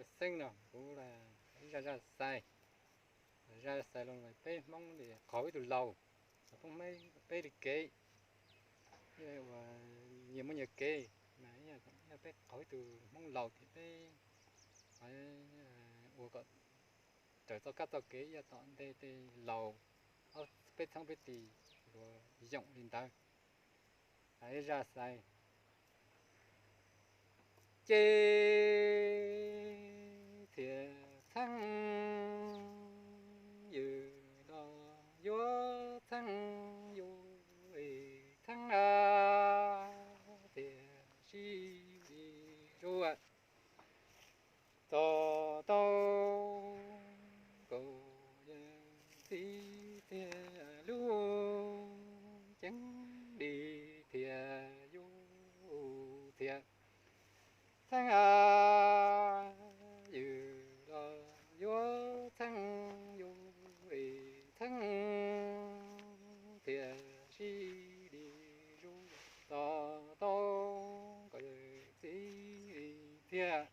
Xeeb no kuv ib zaj zaj xais, zaj xais los peb Hmoob li qhov ib tug laus, peb li kev, nyias muaj nyias kev, peb qhov ib tug Hmoob laus ces peb ua kom raws txoj kab txoj kev ib yam tom ntej tej laus, peb txheeb peb tis luag yoom li ntawd. Zaj xais. Ces txhia txheeb yws los yuav txheeb yus, txheeb a tias sib li zuj txog tau kaum yawm txiv txiag lub ceev li thiaj yuav txhiaj. Txheeb a yws los yuav txheeb yus, txheeb thiaj sib li zuj txog tau kaum yawm txiv txiag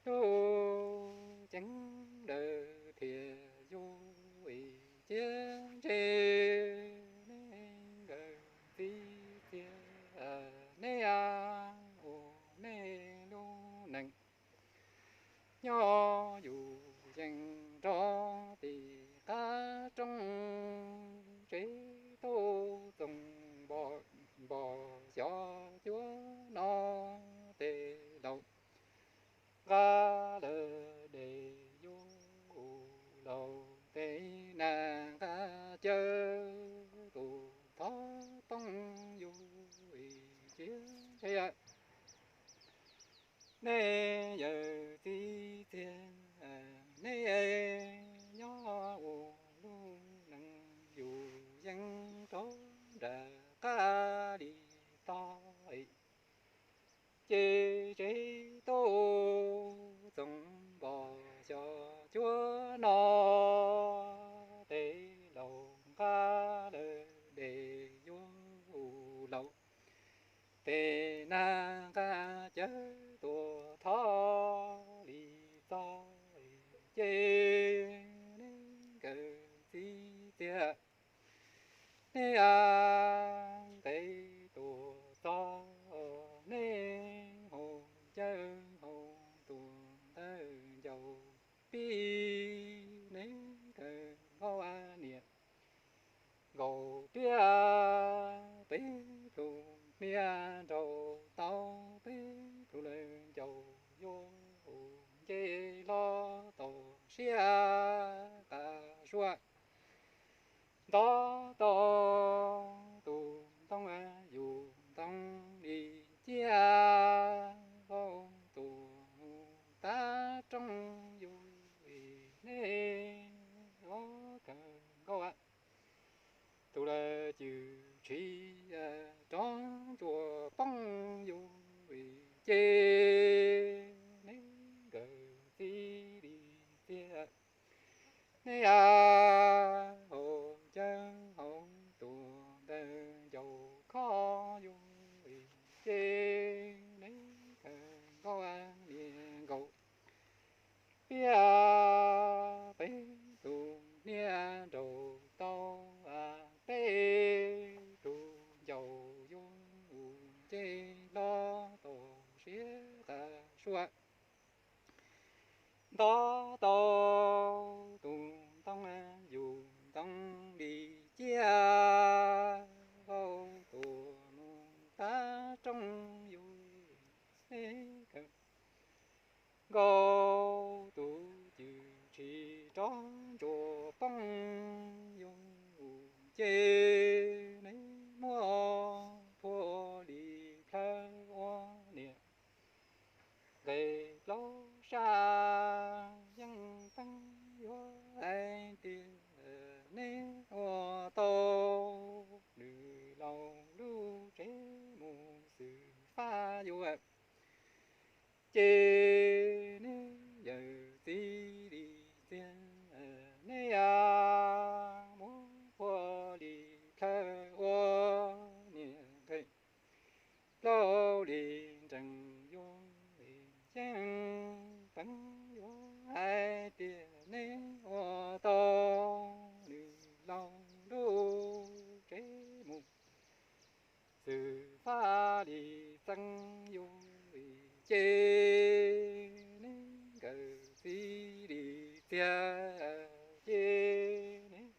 lub ceev lawm thiaj yuav cia ntse. Neb nkawm txiv txiag, neb ua neb lub neej nyob yus yeej nrog tim qab roob, tsev tub txoos npos npos xyov cuab no, tej laus nqa lawm dej yuav laus, tej nag nqa cawv tus thov poob yus cia ntse. Neb yawm txiv txiag, neb nyob ua lub neej yus yeej rov nram qab li tog. Ces tsev tub txoos npos xyov cuab no, tej laus nqa lawm dej yuav laus, tej nag nqa cawv tuaj thov li txog. Ces neb nkawm txiv txiag, neb a nqes tuaj txog, neb haus cawv haus tuaj ntawm ncauj pib, neb kawg nkaus niam nkaus piab, peb plhus hnia nraug tau, peb plhus lawv ncauj yuav nce hlo tau siab qas suab. Ntov tau tus ntoo yus ntoo li ciaj, hau tus mus tav roob yus, neb ob kawg nkaus tus lawv cwm tshis rov ntsuas poob yus, ces neb nkawm txiv li txiag, neb a haus cawv haus tuaj ntawm ncauj khob yus, ces neb kawg nkaus niam nkaus piab, peb plhus hnia nraug tau, peb plhus ncauj yus nce hlo tau siab qas suab. Ntov tau tus ntoo yus ntoo li ciaj, hau tus mus tav roob yus, neb kawg nkaus tus cwm tshis rov ntsuas poob yus, ces neb muab phua li plhaw ua niam nqes plaub sab yeej teeb yuav hais tias neb ua tau nws laus lub tsev mus xwm fab yus, ces neb yawm txiv li txiag, neb a muab phua li plhaw ua niam nqes plaub li nrees yuav li yeej Txeev yuav hais tias neb ua tau nws laus lub tsev mus, xwm faj li Txeev yuav li ces neb nkawm txiv li txiag ces neb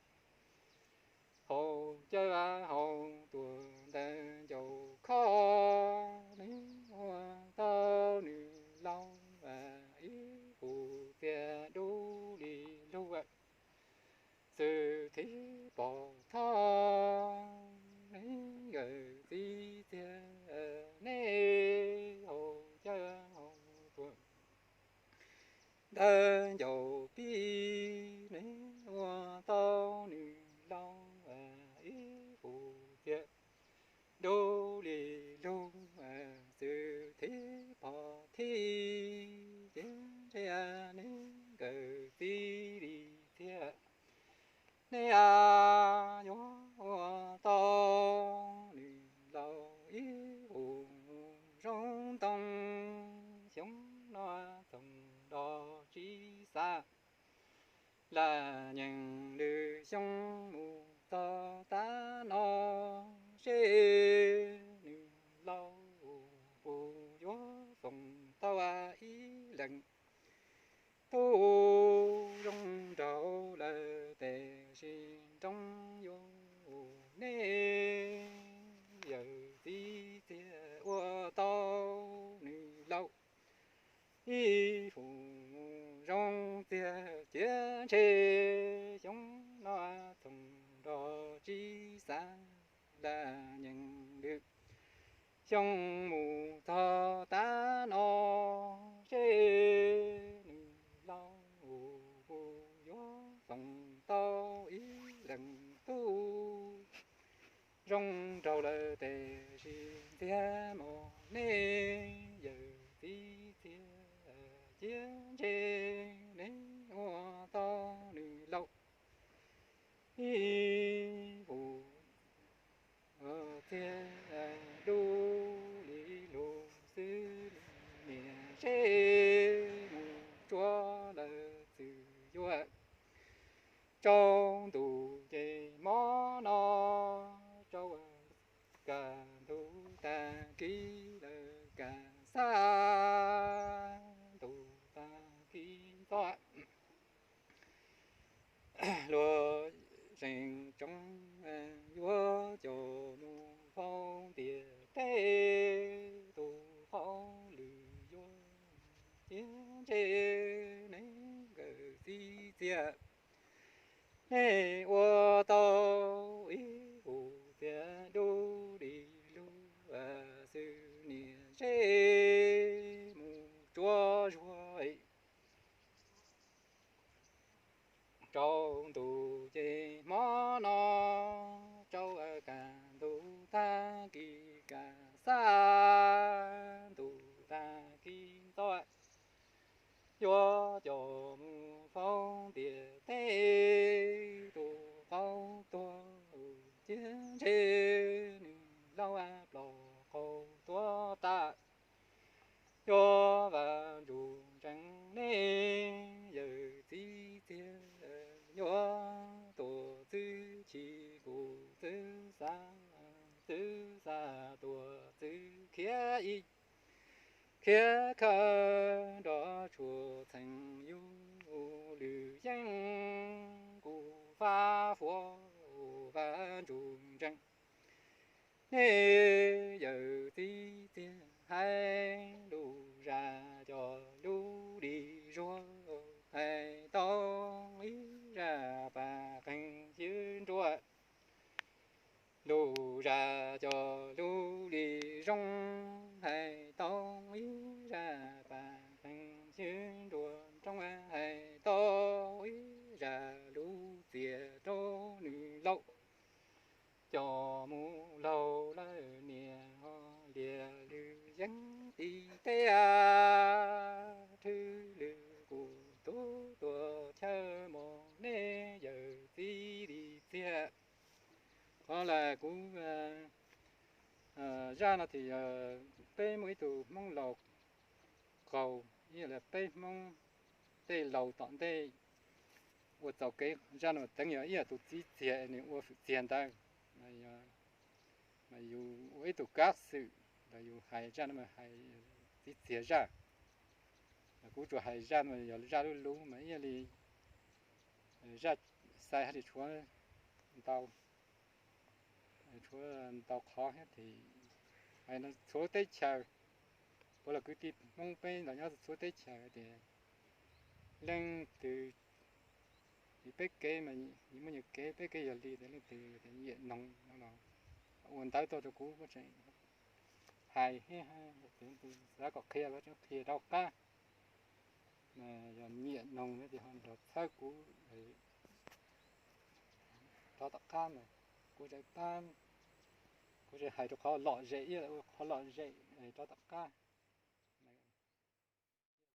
haus cawv haus tuam ntawv ncaus khob, neb ua tau nws laus ib puas txiag dub li lug, xwm thib pom thoj neb nkawm txiv txiag, neb haus cawv haus tuam ntawv ncaus pib, neb ua tau nws laus ib puas txiag dub li lug, xwm thib pom thij ces neb nkawm txiv li txiag, neb yuav ua tau nws laus ib puas zoo ntoo. Xyoo no txoos nrog tsib xav, laj nyees lwm xyoo mus txog tav no, seb nws laus puas yuav foom tau ib leeg tub zoo nraug lawm, tab sis nroo yuav neb yawm txiv txiag ua tau nws laus ib puas zoo txiag. Cia ntshe xyoo no txoos nrog tsib xav, laj nyees lwm xyoo mus txog tav no, seb nws laus puas yuav foom tau ib leeg tub zoo nraug lawm, tab sis ntxiag mog neb yawm txiv txiag, cia ntshe neb ua tau nws laus ib puas txiag dub li lug xwb, niam seb mus tsuav lawm txwm yuav rau ntu ces hmo no rau kaj ntug tag kis lawm kaj xab ntu tag kis ntxov, luag zeem tsoom yuav coj mus faus ntiaj teb, tus faus lwm yuav cia ntshe neb nkawm txiv txiag, neb ua tau ib puas txiag dub li lug xwb, niam seb mus tsuav zuag rau ntu ces hmo no rau kaj ntug tag kis kaj xab ntu tag kis ntxov, yuav coj mus faus ntiaj teb, tus faus tuag cia ntshe nws laus ploj qaug tuag tas. Yuav Vaj Ntsujpseej neb yawm txiv txiag, yuav tuam txwv chim kuv txwv xav, txwv xav tuam txwv khiav ib khiav khawm nrog tshua txheem yug lwm yeeb, kuv fab fuav Vaj Ntsujpseej neb yawm txiv txiag, hais lus zaj coj lub li zuag, hais tau ib zaj paj qeeg xyw nruas, lus zaj coj lub li zoo, hais tau ib zaj paj qeeg xyw nruas, nroo hais tau ib zaj lub txiaj rau nws laus coj mus laug lawm, niam ho liam lwm yeeb tim teb, thwj lwm kuv tub tuam chaw mog neb yawm txiv li txiag. Qhov lawm kuv zaj no ces yog peb muaj ib tug Hmoob laus qaug Ib yam li peb Hmoob tej laus tom ntej ua txaus kev zaj no teev yog ib yam tus txiv txiag nws ua fwm txiag ntawd, mas yus ua ib tug kab xwm los yus hais zaj no mas hais txiv txiag zaj. Kuv tsuas hais zaj no yog zaj lub lub mas ib yam li zaj xais hais tias tshuav ntau, tshuav ntau qhov thiab ces hais no txhua teb chaws, puav leej kwv tij Hmoob peb los nyob txhua teb chaws tias leej twg, peb kev mas muaj nyias kev, peb kev yog li tias leej twg tias nyiam noog no los ua ntawv tuaj rau kuv, kuv tseem hais thiab, xav kom qhia los tseem qhia rov qab. Yog nyiam noog no ces ho nrog txhawb kuv rov tom qab mas kuv tseem pab, kuv tseem hais rau qhov lom zem ib yam li ua qhov lom zem rov tom qab.